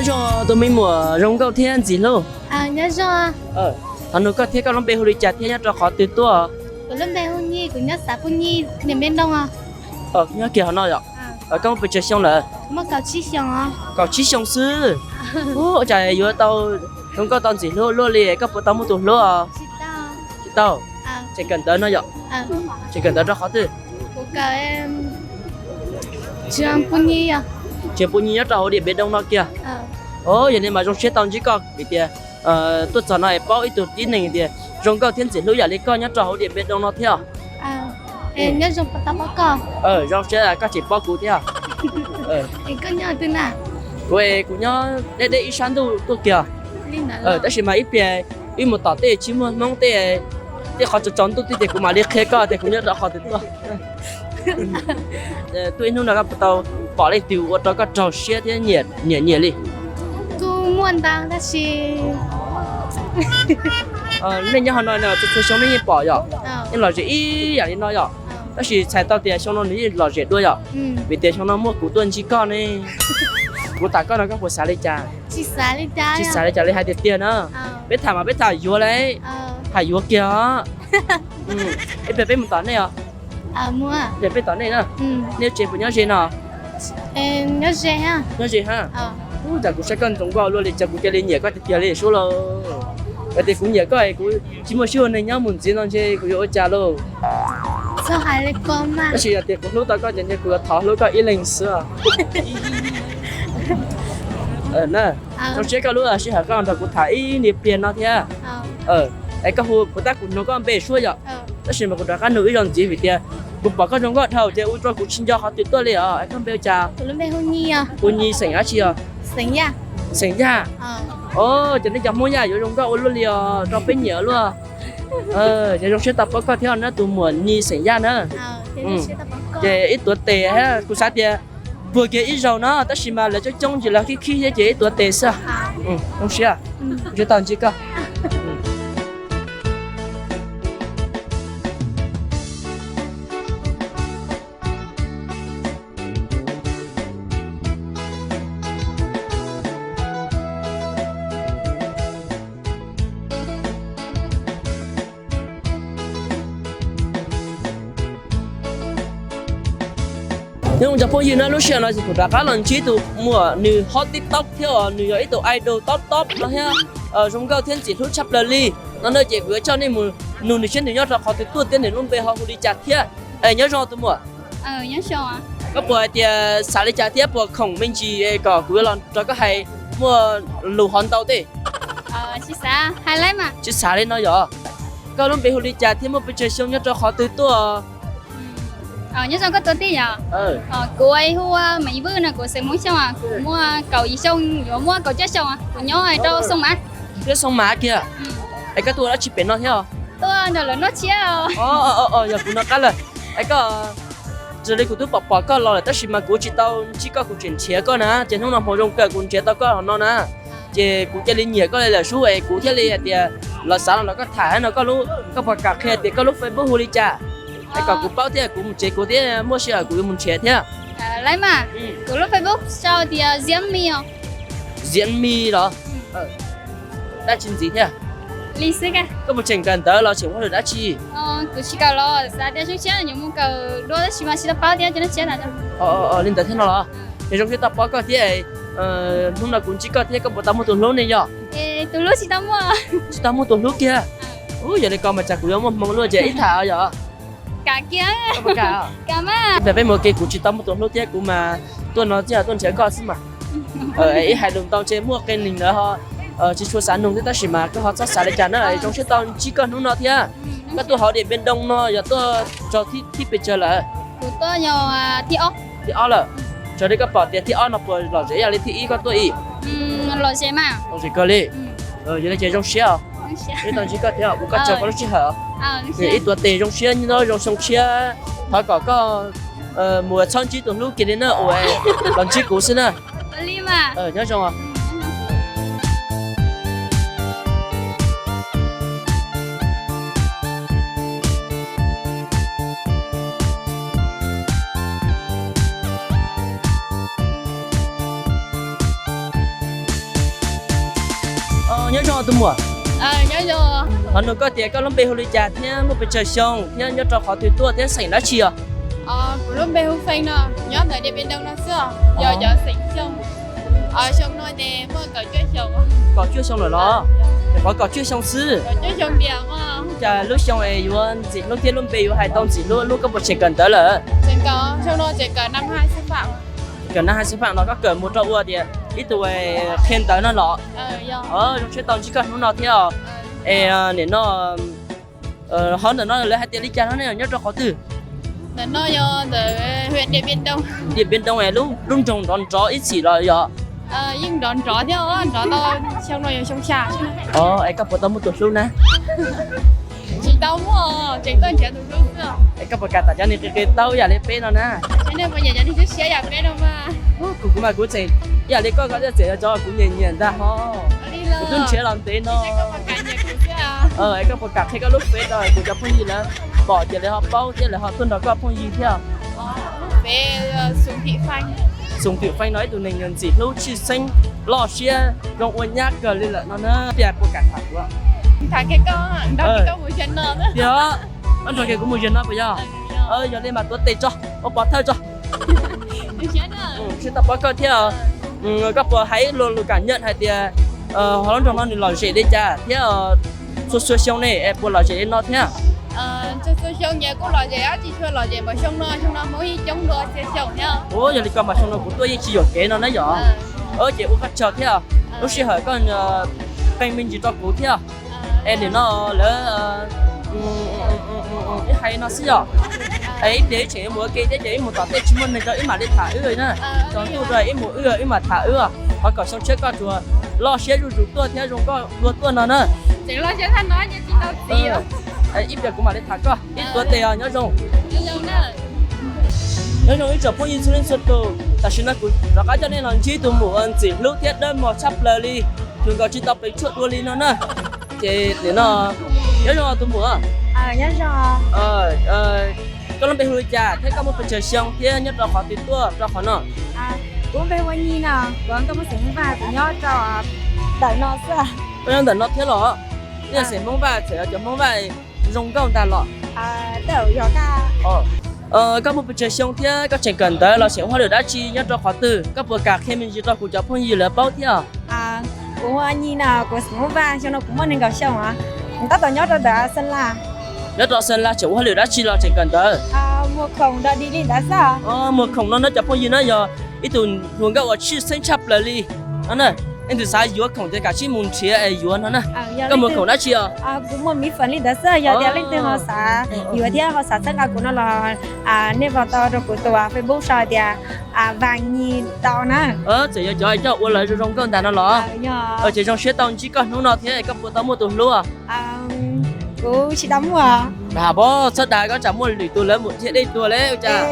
Zoo tus me muam Zoo Nkauj thiab Ntxim Hlub. Thov nug koj thiab, koj lub npe hu li cas thiab nyob rau qhov twg tuaj? Nyob kiag hauv no yom? Koj muaj pes tsawg xyoo lawm? Kaum tsib xyoo xwb. Ua cas yuav tau Zoo Nkauj tau Ntxim Hlub luaj li, koj puas tau muaj tus hlub os? Tsis tau. Tseem kawm ntawv no yom? Tseem kawm ntawv rau qhov twg? Tseem pub nyi nyob rau hauv Diam Npia Doo no kiag. Yog li mas zoo siab tau ntsib koj vim tias tuaj txog no es paub ib tug tib neeg tias zoo nkauj thiab ntxim hlub yam li koj nyob rau hauv Diam Npia Doo no thiab. Zoo siab koj tseem paub kuv thiab. Kuv, kuv nyob deb deb ib sab ntuj tuaj kiag. Tab sis mas ib pliag wb mus tom tej tsis muaj Hmoob tej, tej qhov tsaus tsaus ntuj tej ces kuv mam li qhia koj tias kuv nyob rau qhov twg tuaj. Tuaj ib hnub no koj puas tau pom leej twg ua rau koj raug siab thiab nyiam nyiam li? Nej nyob hauv no txhua txhua xyoo nej yeej pom yom, yeej lom zem ib yam li no yom. Tab sis txhais tau tias xyoo no nws yeej lom zem dua yom, vim tias xyoo no muaj kuv tuaj ntsib koj ne. Kuv tham koj no koj puas xav li cas? Tsis xav li cas li hais tiag tiag na. Peb tham mas peb tham yuav li, tham yuav kiag os. Ib pliag peb mus tom nej os. Peb tom nej na. Nej tsev puas nyob ze no? Nyob ze ha. Ua cas kuv saib koj ntxoov nkauj luaj li cas kuv cia li nyiam koj tiag tiag li sub lauj. Yog tias kuv nyiam koj es kuv tsis muaj sij hawm neeg nyob mus ntxiv no ntshe kuv yuav ua cas lauj? Tab sis yog tias kuv hlub tau koj ces ntshe kuv yuav thov hlub koj ib leeg xwb. Zoo siab koj lub sij hawm koj nrog kuv tham ib niag pliag no thiab. Es koj hu kuv tab kuv nug koj npe suab yom. Tab sis mas kuv rov qab nug ib zaug ntxiv vim tias kuv pom koj zoo nkauj dhau ces ua rau kuv tsis nco qhov twg tuaj li os. Es koj npe hu cas? Hu Nyi, xeem dab tsi os? Xeem Yaj. Os, ces nej cov Hmoob Yaj yuav zoo nkauj ua luaj li os, rau peb nyiam luaj. Ces zoo siab tau paub koj thiab na tus muam Nyi xeem Yaj na. Ces ib tuav tes, kuv xav tias puag kiag ib zaug no tab sis mas lawv coob coob ces lawv khib khib thiab ces ib tuav tes xwb. Zoo siab, zoo siab tau ntsib koj. Nyob zoo cov phooj ywg na, lub sij hawm no ces kuv rov qab los ntsib tus muam nws hot TikTok thiab os, nws yog ib tug idol top top no thiab, zoo nkauj thiab ntxim hlub tshaj plaws li. No na ces kuv yuav coj nej mus nug nws seb nws nyob rau qhov twg tuaj thiab nws lub npe ho hu li cas thiab. Es nyob zoo tus muam. Koj puas hais tias xav li cas thiab puas khoom me ntsis kom kuv yuav los nrog koj hais muaj lus hov ntau tej? Tsis xav li no yog. Koj lub npe hu li cas thiab muaj pes tsawg xyoo nyob rau qhov twg tuaj? Nyob zoo koj tus tij yog. Kuv hu ua Maiv Vwj no, kuv xeem Hmoob Xyooj, kuv muaj kaum yim xyoo, yuav muaj kaum cuaj xyoo, kuv nyob rau Xoo Mav. Nyob Xoo Mav kiag. Es koj tuaj ua dab tsi pem no thiab? Tuaj nrog lawv noj tsiab. Yog kuv nov qab lawm. Es koj, raws li kuv twb pom pom koj los lawm tab sis mas kuv tsis tau ntsib koj, kuv tseem nrhiav koj na, ces hnub no hmo zoo kawg kuv nrhiav tau koj hauv no na. Ces kuv cia li nyiam koj li lawm sub es kuv thiaj li hais tias los xav los nrog koj tham no koj lub, koj puas kam qhia tias koj lub Facebook hu li cas? Es kom kuv paub thiab kuv mus tsev kuv thiab muaj sij hawm kuv yuav mus nrhiav thiab. Kuv lub Facebook sau tias Ziab Mi os. Ziab Mi los? Dab tsi ntxiv thiab? Koj puas tseem kawm ntawv los tseem ua hauj lwm dab tsi? Kuv tsis kawm los xav tias zoo siab yuav mus kawm dua tab sis mas tsis tau paub thiab ces noj tsiab na. Li ntawd thiab no los? Ces zoo siab tau paub koj thiab. Hnub no kuv ntsib koj thiab koj puas tau muaj tus hlub ne yog? Tus hlub tsis tau muaj. Tsis tau muaj tus hlub kiag. Yog li ko mas tsam kuv yuav muaj hmoo luaj ces ib tham yog. Kam kiag. Ib pliag peb mus ua ke, kuv tsis tau muaj tus hlub thiab kuv mas tuaj no tsis yog tuaj nrhiav koj xwb mas. Ib hais lus ntau ntshe muaj qee neeg ntawd ho tsis tshua xav nug thiab tab sis mas koj ho txhob xav li cas na, zoo siab tau ntsib koj hnub no thiab. Koj tuaj hauv Diam Npiam Doo no yog tuaj txog thib pes tsawg lawm? Thib ob lawm. Raws li koj pom tias thib ob no puas lom zem ib yam li thib ib koj tuaj ib? Lom zem kawg li. Yog li ces zoo siab os. Zoo siab tau ntsib koj thiab ua koj tsaug koj lub sij hawm. Ib tuav tes zoo siab nyob zoo xyoo tshiab, thov kom koj mus txhob ntsib tus hlub kiag li na, ua los ntsib kuv xwb na. Nyob zoo. Nyob zoo tus muam. Qhov nug koj tias koj lub npe hu li cas thiab muaj pes tsawg xyoo thiab nyob rau qhov twg tuaj thiab xeem dab tsi os? Kuv lub npe hu Feej no, nyob ntawm Điện Biên Đông no xwb os, yog cov xeem Xyooj. Xyoo no ces muaj kaum cuaj xyoo. Kaum cuaj xyoo lawm los? Qhov kaum cuaj xyoo xwb. Cas lub xyoo es yuav ntxim hlub thiab lub npe yuav hais tau ntxim hlub, lub koj puas tseem kawm ntawv lawm? Kawm na hais xab fam no koj kawm mus rau ua tias ib tug qhia ntawv no los? Zoo siab tau ntsib koj hnub no thiab os. Es nim no hov ntawm no lawv hais tias li cas no ne, nyob rau qhov twg? Ntawm no yog ntawm Điện Biên Đông es lub nroog nrov nrov ib txhis los yog? Yeej nrov nrov thiab, nrov tau xyoo no yog xyoo xya. Es koj puas tau muaj tus hlub na? Tsis tau muaj, tseem tuaj nrhiav tus hlub xwb. Es koj puas kam tas cov neeg qis qis tau ib yam li peb no na? Cov neeg puas nyiam cov neeg siab siab yam peb no mas? Kuv, kuv mas kuv tseem ib yam li koj, koj thiaj tseem yog cov kuv nyiam nyiam ntag ho. Kuv twb nrhiav los ntev no. Es koj puas kam qhia koj lub Face rau kuv cov phooj ywg lawv pom ces lawv ho paub thiab lawv ho tuaj nrog koj phooj ywg thiab? Xum Twm Feej no ib tug neeg ntxim hlub tshwj xeeb, loj siab zoo ua nyab kawg li lawm no na. Tias puas kam tham kuv? Tias koj nrog kiag kuv mus zaum no puas yog? Yog li mas tuav tes tso, ua pov thawj tso. Siab tau paub koj thiab. Koj puas hais ib lo lus cảm nhận hais tias ho lub nroog no nws lom zem li cas thiab txhua txhua xyoo ne es puas lom zem li no thiab? Txhua txhua xyoo ces kuj lom zem, dab tsi tshua lom zem npaum xyoo no, xyoo no Hmoob yeej coob dua txhia xyoo thiab. Ua yog li ko mas xyoo no kuv tuaj yeej tsis yuam kev no na yog? Ces ua koj tsaug thiab, lub sij hawm koj qee me ntsis rau kuv thiab. Es nim no lawv ib hais no xwb yog? Es ib pliag ib tseem mus ua ke thiab ces ib mus tom tej tsis muaj neeg rau ib mam li tham wb na. Tsaus ntuj rau ib mus wb, wb mam tham wb. Qhov kom xyoo tshiab koj tsuas loj siab zuj zus tuaj thiab zoo nkauj dua tuaj no na. Ib pliag kuv mam li tham koj, ib tuav tes os, nyob zoo. Nyob zoo ib tsoom phooj ywg txhua leej txhua tus, tam sim no kuv rov qab coj nej los ntsib tus muam uas ntxim hlub thiab dawb mos tshaj plaws li, tus nkaus tsis tau pes tshuaj dua li no na. Ces nim no nyob zoo tus muam. Koj lub npe hu li cas thiab koj muaj pes tsawg xyoo thiab nyob rau qhov twg tuaj rau qhov no? Kuv npe hu ua Nyi no, kuv nkauj Hmoob xeem Hmoob Vaj, kuv nyob rau ntawm no xwb. Koj nyob ntawm no thiab los? Nej xeem Hmoob Vaj txawm yog cov Hmoob Vaj zoo nkauj ntag los? Koj muaj pes tsawg xyoo thiab koj tseem kawm ntawv los tseem ua hauj lwm dab tsi nyob rau qhov twg? Koj puas kam qhia me ntsis rau kuv cov phooj ywg lawv paub thiab? Kuv hu ua Nyi no, kuv xeem Hmoob Vaj, xyoo no kuv muaj nees nkaum xyoo os. Kuv tab tom nyob rau ntawm Xeem Las. Nyob rau Xeem Las tseem ua hauj lwm dab tsi los tseem kawm ntawv? Muag khoom dog dig li ntawd xwb. Muag khoom no na cov phooj ywg na yog ib tug hluas nkauj uas tshwj xeeb tshaj plaws li no na. Leej twg xav yuav khoom ces kav tsij mus nrhiav es yuav no na. Koj muag khoom dab tsi os? Kuv muag mis fam li ntawd xwb, yog tias leej twg ho xav yuav thiab ho xav txhawb nqa kuv no los nej vau tau rau kuv tus Facebook sau tias Vas Nyi tau na. Txawm yog cov coj ua lawv zoo zoo nkauj ntag no los? Ces zoo siab tau ntsib koj hnub no thiab, koj puas tau muaj tus hlub? Kuv tsis tau muaj. Dag pob, txhob dag, koj tsam muaj lwm tus lawv mus dhia dej tuag lawm cas.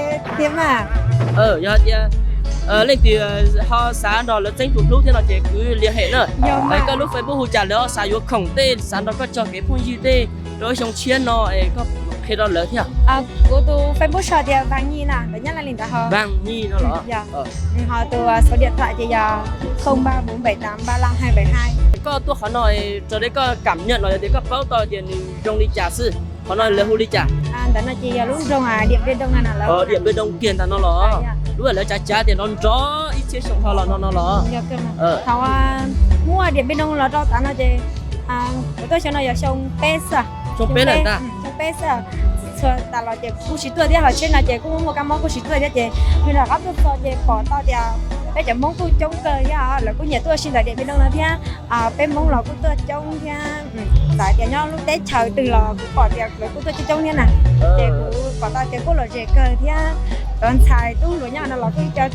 Yog hais tias leej twg ho xav nrog lawv txeeb tus hlub thiab no ces kwv lia hem na. Koj lub Facebook hu cas lawv ho xav yuav khoom tej, xav nrog koj txog kev phooj ywg tej rau lub xyoo tshiab no es koj qhia rau lawv thiab. Kuv tus Facebook sau tias Vas Nyi na, ntawd nyob li ntawd ho. Vas Nyi no los? Ho tus số điện thoại ces yog không ba bốn bảy tám ba năm hai bảy hai. Koj tuaj qhov no raws li koj cảm nhận los yog tias koj paub tau tias nws zoo li cas xwb, qhov no lawv hu li cas? Ntawm no ces yog lub nroog Điện Biên Đông na. Điện Biên Đông kiag ntag no los? Lub lawv tsav tsav tias nrov nrov ib txhiab xyoo dhau los no no los? Thaum muaj Điện Biên Đông los rau tav no ces kuv tuaj xyoo no yog xyoo peb xwb. Xyoo peb lawm ntag. Xyoo peb xwb. Txhua tas los ces kuj tsis tuaj thiab, ho tsheb no ces kuj muaj kab mob kuj tsis tuaj thiab ces nws rov qab tuaj txog ces pom tau tias peb cov Hmoob kuj coob kawg thiab, lawv kuj nyiam tuaj ua si ntawm Điện Biên Đông no thiab. Peb Hmoob los kuj tuaj coob thiab, txawm tias nyob lub teb chaws twg los kuv pom tias lawv kuj tuaj coob coob thiab na. Ces kuv pom tau tias kuj lom zem kawg thiab, cov ntxhais tub hluas nyob no los kuj cov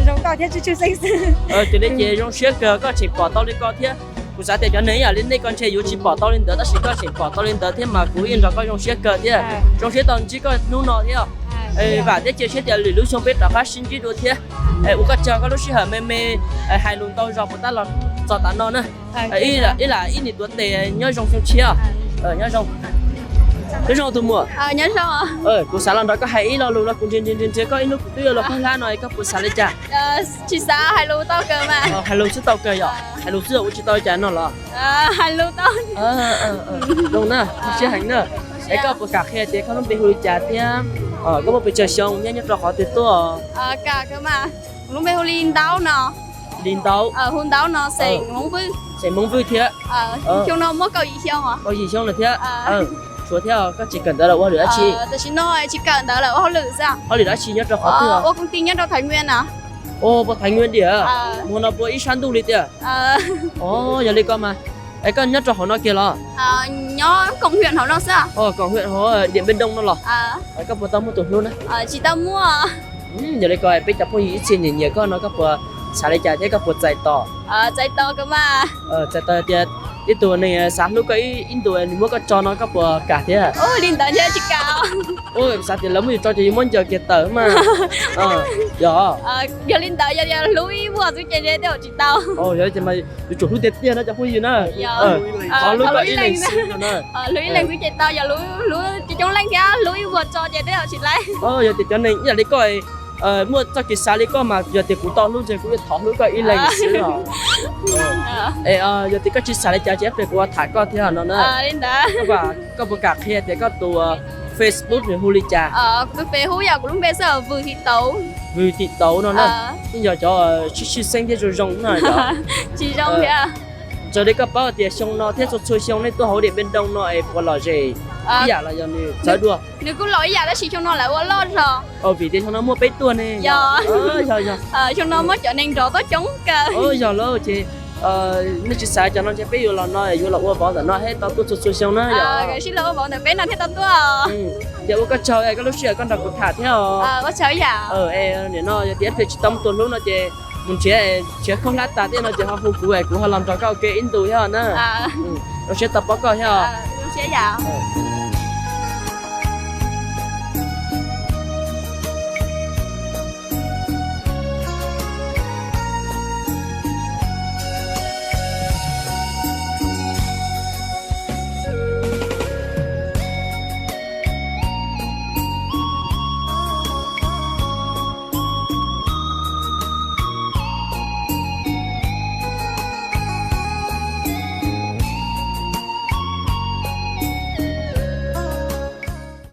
zoo nkauj thiab tshwj tshwj xeeb xwb. Ces li ces zoo siab kawg koj tseem pom tau li ko thiab. Kuv xav tias cov neeg ib yam li nej ko ntshe yuav tsis pom tau li ntawd tab sis koj tseem pom tau li ntawd thiab mas kuv yeej nrog koj zoo siab kawg thiab. Zoo siab tau ntsib koj hnub no thiab. Vam thiab cia siab tias lwm lub xyoo peb rov qab sib ntsib dua thiab. Ua koj tsaug koj lub sij hawm me me hais lus ntau zog puas tab los txog tav no na. Ib lam ib nim tuav tes, nyob zoo xyoo tshiab. Nyob zoo. Nyob zoo tus muam. Kuv xav los nrog koj hais ib lo lus no, kuv ntsia ntsia ntsia koj ib hnub kuv twb yuav los khaub hlab no, koj puas xav li cas? Tsis xav, hais lus tau kawg mas. Hais lus xwb tau kawg yom? Hais lus xwb ua tsis tau li cas no los? Hais lus tau. Zoo na, siab heev na. Es koj puas kam qhia tias koj lub npe hu li cas thiab koj muaj pes tsawg xyoo, nyob nyob rau qhov twg tuaj? Kam kawg mas. Kuv lub npe hu Li Ntaub no. Li Ntaub. Hu Ntaub no, xeem Hmoob Vwj. Xeem Hmoob Vwj thiab. Xyoo no muaj kaum yim xyoo os. Kaum yim xyoo lawm thiab. Tshuav thiab, koj tseem kawm ntawv los ua hauj lwm dab tsi? Tam sim no tsis kawm ntawv lawm, ua hauj lwm xwb. Hauj lwm dab tsi nyob rau qhov twg? Ua công ty nyob rau Thái Nguyên na. Ua Thái Nguyên diam? Mus no puas ib sab ntuj li tiag? Yog li koj mas, es koj nyob rau hauv no kiag los? Nyob koom huyện hauv no xwb. Koom huyện hauv Điện Biên Đông no los? Koj puas tau muaj tus hlub na? Tsis tau muaj. Yog li ko peb cov phooj ywg ib txhia nyiam nyiam koj no koj puas xav li cas thiab koj puas txais tos? Txais tos kawg mas. Txais tos tias ib tug neeg xav hlub koj ib ntus nws muab koj tso no koj puas kam thiab? Li ntawd thiaj tsis kam. Xav tias lawv muab yus tso ces yus muab ncaws kiag tawm mas. Yog. Yog li ntawd yog hlub ib vuag xwb ces tej zaum tsis tau. Yog ces mas yuav tsum hlub tiag tiag no cov phooj ywg na. Qhov hlub koj ib leeg xwb no na. Hlub ib leeg xwb ces tau, yog hlub coob leej thiab hlub ib vuag tso ces tej zaum tsis laib. Yog tias cov neeg ib yam li koj muaj txoj kev xav li koj mas yog tias kuv tau hlub ntshe kuv yuav thov hlub koj ib leeg xwb os. Es yog tias koj tsis xav li cas ces ib pliag kuv ua tham koj thiab no na. Koj puas kam qhia tias koj tus Facebook nws hu li cas? Kuv tus Face hu yam kuv lub npe xwb, Vwm Thị Tấu. Vwm Thị Tấu no na. Yeej yog cov sib sib xeeb thiab zoo zoo na. Tsis zoo thiab. Raws li koj paub tias xyoo no thiab txhua txhua xyoo nej tuaj hauv Điện Biên Đông no es puas lom zem ib yam los yog nws txawv dua? Nws kuj lom ib yam tab sis xyoo no lawv ua loj zog. Vim tias xyoo no muaj peb tuaj ne. Yog, yog. Xyoo no muaj cov neeg nrog tuaj coob kawg. Yog lawm ces nej tsis xav cov no ces peb yuav los no yuav los ua vauv ntawm no thiab tau tuaj txhua txhua xyoo na yog. Sib los ua vauv ntawm peb no thiaj tau tuaj. Ces ua koj tsaug koj lub sij hawm koj nrog kuv tham thiab os. Nim no yog tias ib pliag tsis tau muaj tus hlub no ces mus nrhiav, nrhiav khaub hlab tas tej no ces ho hu kuv es kuv ho los nrog koj ua ke ib ntus thiab na. Zoo siab tau pom koj thiab os.